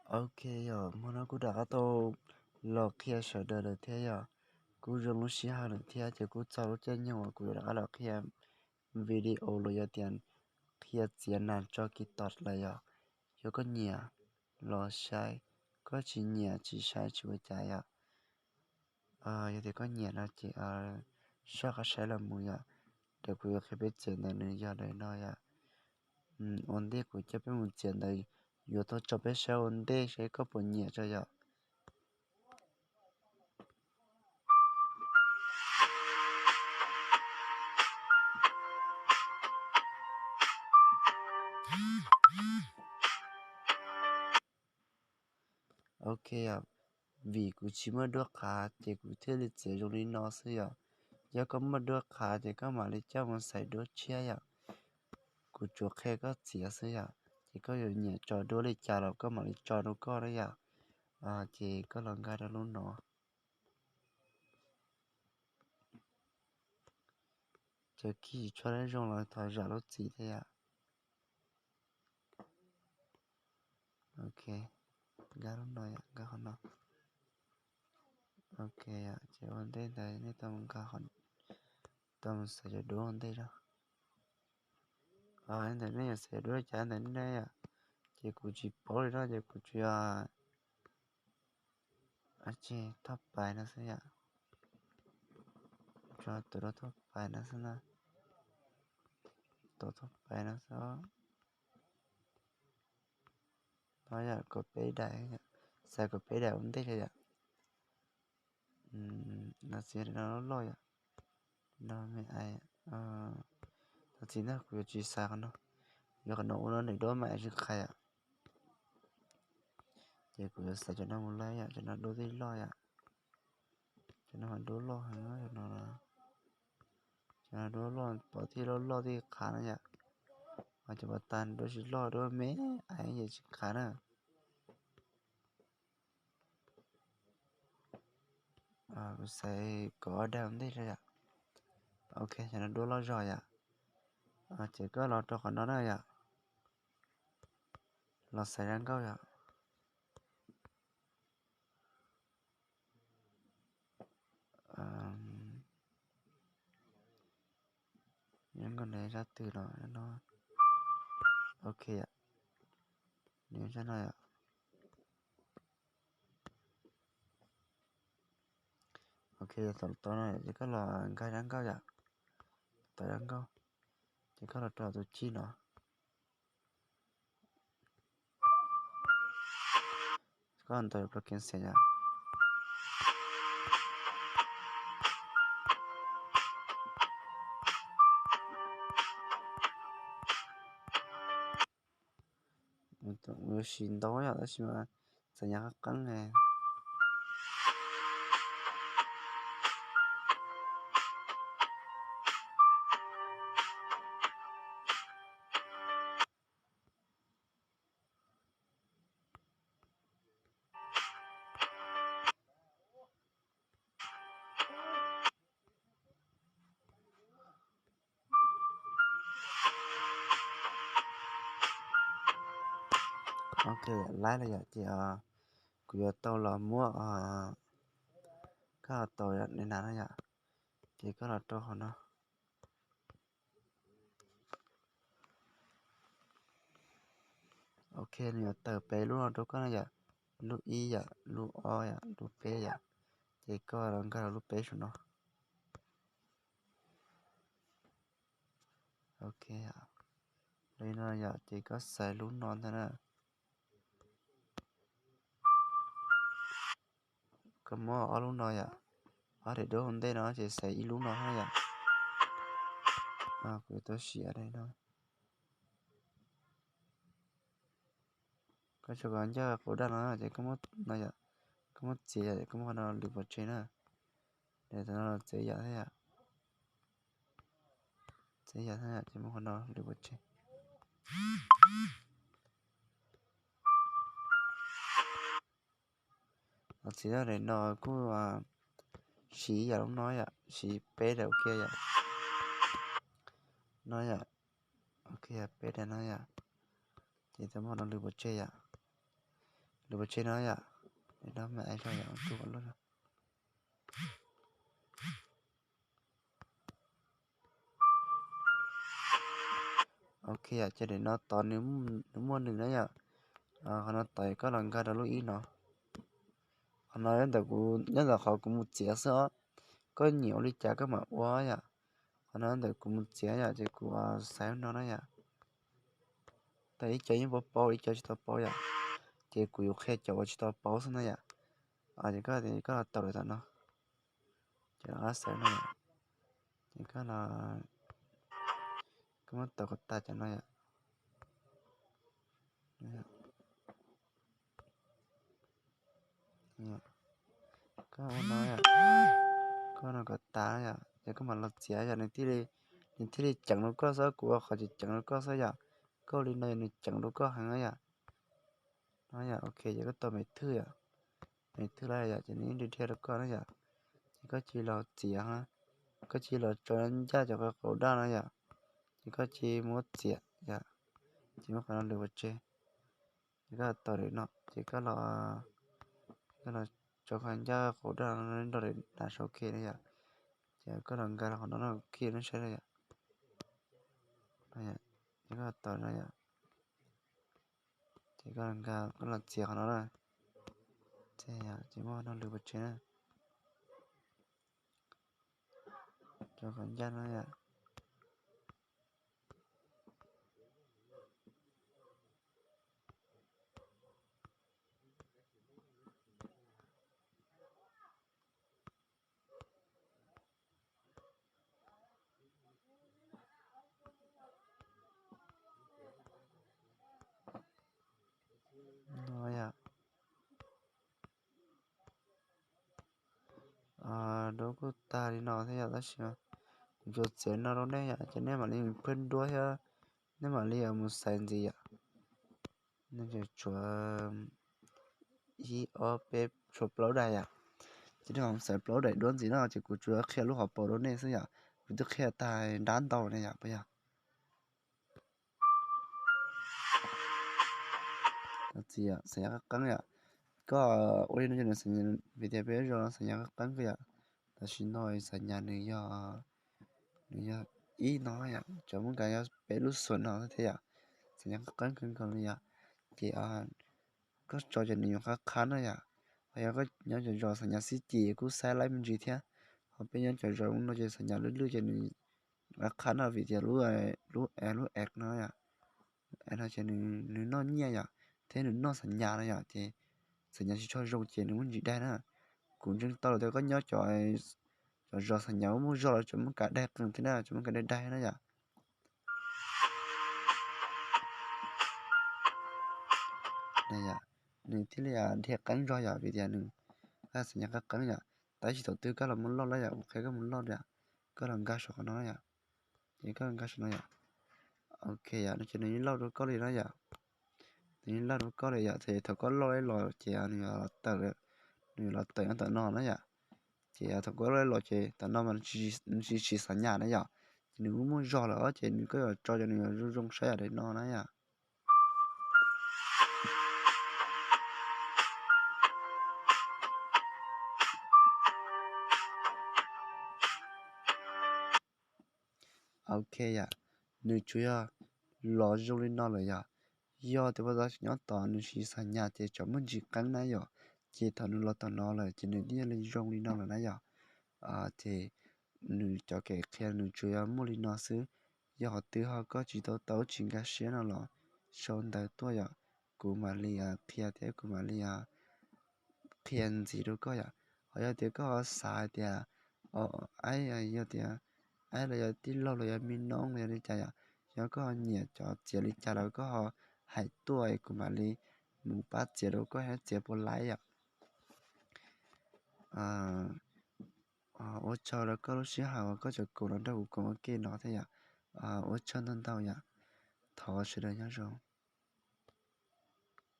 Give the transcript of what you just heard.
Ok, yog hmo no kuv rov qab tau los qhia sawv daws lawm thiab yom. Kuv zoo lub sij hawm lawm thiab ces kuv txog lub caij nyoog uas kuv yuav rov qab los qhia video los yog tias qhia txiav nas tso kiv tos lawm yom. Yog koj nyiam los saib, koj tsis nyiam tsis saib tsis ua cas yom. Yog tias koj nyiam no ces soj qab saib los mus yom. Ntawm kuv yuav qhia peb txiav ntawd nws yog ntawm no yom. Ua ntej kuv coj peb mus txiav ntawd, yuav tau tso peb saib ua ntej saib koj puas nyiam tso yom. Ok, vim kuv tsis muaj duab qhav ces kuv thiaj li txiav zoo li no xwb yom. Yog koj muaj duab qhav ces koj mam li coj mus xaiv duab tshiab yom. Kuv tsuas qhia koj txiav xwb yom, ces koj yuav nyiam tso duab li cas los koj mam li tso rau koj na yom. Ces koj los nkag rau lub no. Cov kij tsis tshua zoo los thov zam lub txim thiab yom. Ok, nkag lub no yom, nkag qhov no. Ok, ces ua ntej ntawd nej tau mus nkag, tau mus xaiv cov duab ua ntej na. Ntawm nej yuav xaiv duab li cas ntawm nej yom, ces kuv tsis paub li no ces kuv tsuas yog thoj pais no xwb yom. Tso tus rau thoj pais no xwb na. Tus thoj pais no xwb. No yom, kaum peb daim, xaiv kaum peb daim ua ntej yom. No txiv no loj loj yom. No me ais, no txiv ntag, kuv yuav tsis xaiv qhov no. Yuav qhov no ua no nws duab mas tsis qhais yom. Ces kuv yuav xaiv cov no mus lawm yom, cov no duab tij loj yom. Cov no mas duab loj heev no. Cov no duab loj pom tij loj loj tij qhav na yom. Ho cov pas tas duab tsis loj, duab me ais ces tsis qhav na. Kuv xaiv kaum ob daim ua ntej yom. Ok, cov no duab loj zog yom. Ces koj los rau qhov no na yom. Los xaiv zaj nkauj yom. Zaj nkauj ntawd zaj twg los no. Ok, nws zaj no yom. Ok, thaum tau no ces koj los nkag zaj nkauj yom. Tau zaj nkauj ces koj los rau tus chij no. Koj ntaus plug kev xiam yom. Ua si ntau yom, tab sis mas txawm nyab qab qeeb. Ok, laib lawm yom, ces kuv yuav tau los muab, koj tau li na no yom, ces koj los rau hauv no. Ok, nws yuav tawm peb lub no rau koj na yom, lub ib yom, lub ob yom, lub peb yom, ces koj los nkag rau lub peb saum no. Ok, li no yom, ces koj xaiv lub no ntag na. Koj muab ob lub no yom, ob daim duab ua ntej no ces xaiv ib lub no na yom. Kuv yuav tau siv daim no. Koj tsuas kom ncaj quav daj no ces koj muab no yom, koj muab txiav yom, koj muab qhov no lwv pov tseg na. Ces tam no los txiav yam thiab yom, txiav yam thiab yom, ces muab qhov no lwv pov tseg. Los txiv daim no kuj siv yam lub no yom, siv peb daim ua ke yom. No yom, ok, peb daim no yom. Ces tau muab no lwv pov tseg yom. Lwm pov tseg no yom. Li no mas ai zog yom, tus qhov loj. Ok yom, ces daim no tod nws muaj nws na yom. Qhov no tod koj los nkag rau lub ib no. Qhov no nyob ntawm kuv, nyob ntawm qhov kuv mus txiav xwb os. Koj nyiam ua li cas koj mam ua yom. Qhov no ntawm kuv mus txiav yom, ces kuv xaiv no na yom. Tau ib co yeej paub paub, ib co tsis tau paub yom. Ces kuv yuav qhia cov uas tsis tau paub xwb na yom. Ces koj, koj los tau lawm tom no. Ces los qab xaiv no yom. Ces koj los, koj muab tau kom tas cov no yom. Koj ua no yom, koj no kom tas yom, ces koj mam los txiav yom, nws thiaj li ceev rau koj xwb, kuv ua qhov tsis ceev rau koj xwb yom. Koj ua li no nws ceev rau koj heev yom. No yom, ok, ces koj tau me thwj yom, me thwj lawm yom, ces nws yeej dhia dhia rau koj na yom. Ces koj cia li los txiav, koj cia li los tso ncaj cov qe qaum daj no yom, ces koj cia li muab txiav yom, ces muab qhov no lwm pov tseg. Ces koj tau lawm no ces koj los, koj los tso qhov ncaj qaum daj no nrog lawm dav saum ke na yom. Ces koj los nkag qhov no no, kij no saib na yom. Ces koj tau no yom. Ces koj los nkag, koj los txiav qhov no na. Ces muab no lwm pov tseg na. Tso qhov ncaj no yom. No yom. Duab kuj tag li no thiab yom, tab sis kuv tsuas txiav no rau nej yom, ces nej mam li phwb duab thiab, nej mam li mus xaiv ntxiv yom. Tshuav ib ob peb, tshuav plaub daim yom. Ces nej mam xaiv plaub daim duab ntxiv no, ces kuv tsuas qhia lub hauv paus rau nej xwb yom, kuv twb qhia tag nrab ntau ne yom, puas yog? Xas nyas qeeb qeeb yom. Koj ua li no ces nws xas nyas, vim tias peb zos xas nyas qeeb qeeb kawg yom. Tam sim no xas nyas nws yog, nws yog ib no yom, cov Hmoob Kav yog peb lub xuam no thiab yom. Xas nyas qeeb qeeb kawg nkaus li yom. Ces koj tso ces nws yuav qab qhab no yom. Ho yog koj nyob cov zos xas nyas xib ci kuj saib laib me ntsis thiab. Ho peb nyob cov zos no ces xas nyas lwj lwj ces nws qab qhab no vim tias lub, lub es, lub es no yom. Es no ces nws noj nyiaj yom, thiab nws noj xas nyas no yom, ces xas nyas tsis tshua zoo ces nws muaj ntsis daig na. Kuv ntseeg tau lawm tias koj nyob cov, cov zos xas nyas muaj zog los tseem muaj kav daig qees thiab na, tseem muaj kav daig daig na yom. Nws thiaj li dhia qeeb zog yom, vim tias nws xas nyas qeeb qeeb yom. Tab sis thaum twg koj los muab loj lawm yom, kuv qhia koj mus loj yom, koj los nkag saum qhov no yom. Ces koj nkag saum no yom. Ok yom, no ces nws yeej loj rau koj li na yom. Nws yeej loj rau koj li yom, ces thaum koj loj los ces nws yuav los tawm, nws yuav los tawm nyob tom no na yom. Ces thaum koj loj los ces tom no mas nws tsis siv xas nyas na yom, ces nws muaj muaj zog lawm ces nws, koj yuav tso ces nws yuav zoo zoo saib yom, daim no na yom. Ok yom, nws tsuas yog los zoo li no lawm yom. Yog tias poj tab sis nyob tos nws siv xas nyas ces tsam muaj ntsis qeeb na yom. Ces thaum nws los tom no lawm ces nws thiaj li zoo li no lawm na yom. Ces nws cov kev qhia nws tsuas yog muaj li no xwb. Yog qhov twg ho koj tsis tau tau tsis nkag siab no los sau ntawv tuaj yom, kuv mam li qhia thiab kuv mam li qhia ntxiv rau koj yom. Ho yog tias koj ho xav hais tias aib, yog tias aib los yog tij laug los yog me noob los yog li cas yom, yog koj ho nyiam cov txiav li cas los koj ho hais tuaj es kuv mam li mus pab txiav rau koj thiab txiav puas laib yom. Ua tsaug rau koj lub sij hawm uas koj tseem koom los nrog kuv koom ua ke no thiab yom. Ua tsaug ntau ntau yom. Thov sawv daws nyob zoo.